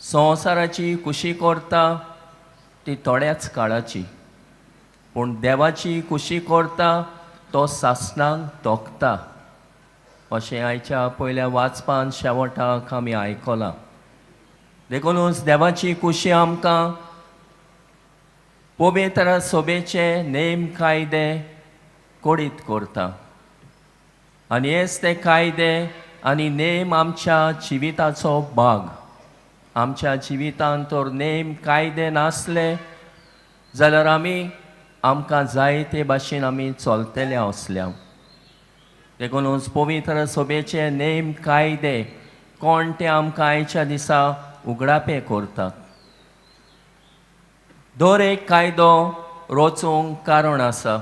संवसाराची खुशी करता ती थोड्याच काळाची, पूण देवाची खुशी करता तो सासणाक तोखता, अशें आयच्या पयल्या वाचपान शेवटाक आमी आयकलां. देखूनच देवाची खुशी आमकां पवित्र सभेचे नेम कायदे कळीत करता आनी हेच ते कायदे आनी नेम आमच्या जिविताचो भाग. आमच्या जिवितांत तर नेम कायदे नासले जाल्यार आमी आमकां जाय ते भाशेन आमी चलतले आसल्या. देखूनच पवित्र सभेचे नेम कायदे कोण ते आमकां आयच्या दिसा उगडापे करतात. दर एक कायदो रचूंक कारण आसा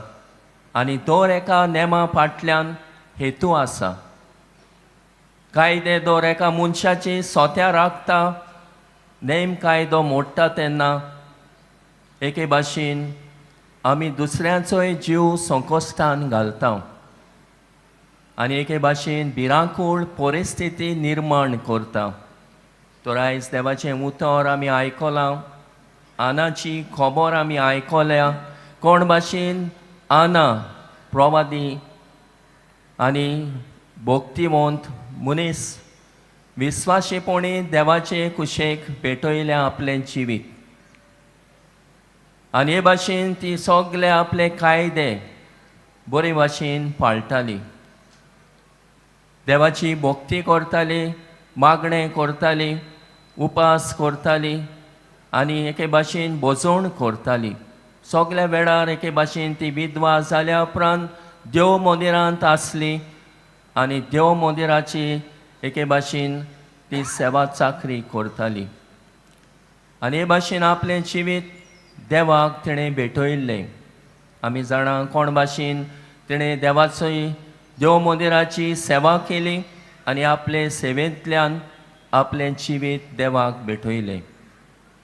आनी दर एका नेमा फाटल्यान हेतू आसा. कायदे दर एका मनशाची सोत्या राखता. नेम कायदो मोडटा तेन्ना एके भाशेन आमी दुसऱ्याचोय जीव संकश्टान घालता आनी एके भाशेन भिरांकूळ परिस्थिती निर्माण करता. तर आयज देवाचें उतर आमी आयकलां, आनाची खबर आमी आयकल्या. कोण भाशेन आना प्रवादी आनी भक्तिवंत मनीस विस्वाशीपणी देवाचे कुशेक पेटयल्या आपलें जिवीत आनी हे भाशेन ती सगळे आपले कायदे बरे भाशेन पाळटाली, देवाची भक्ती करताली, मागणें करताली, उपास करताली आनी एके भाशेन भजवण करताली. सगल्या वेळार एके भाशेन ती विधवा जाल्या उपरांत देव मंदिरांत आसली आनी देव मंदिराची एके भाशेन ती सेवा चाकरी करताली आनी हे भाशेन आपलें जिवीत देवाक तिणें भेटयल्लें. आमी जाणा कोण भाशेन तिणें देवाचोय देव मंदिराची सेवा केली आनी आपले सेवेंतल्यान आपलें जिवीत देवाक भेटयलें.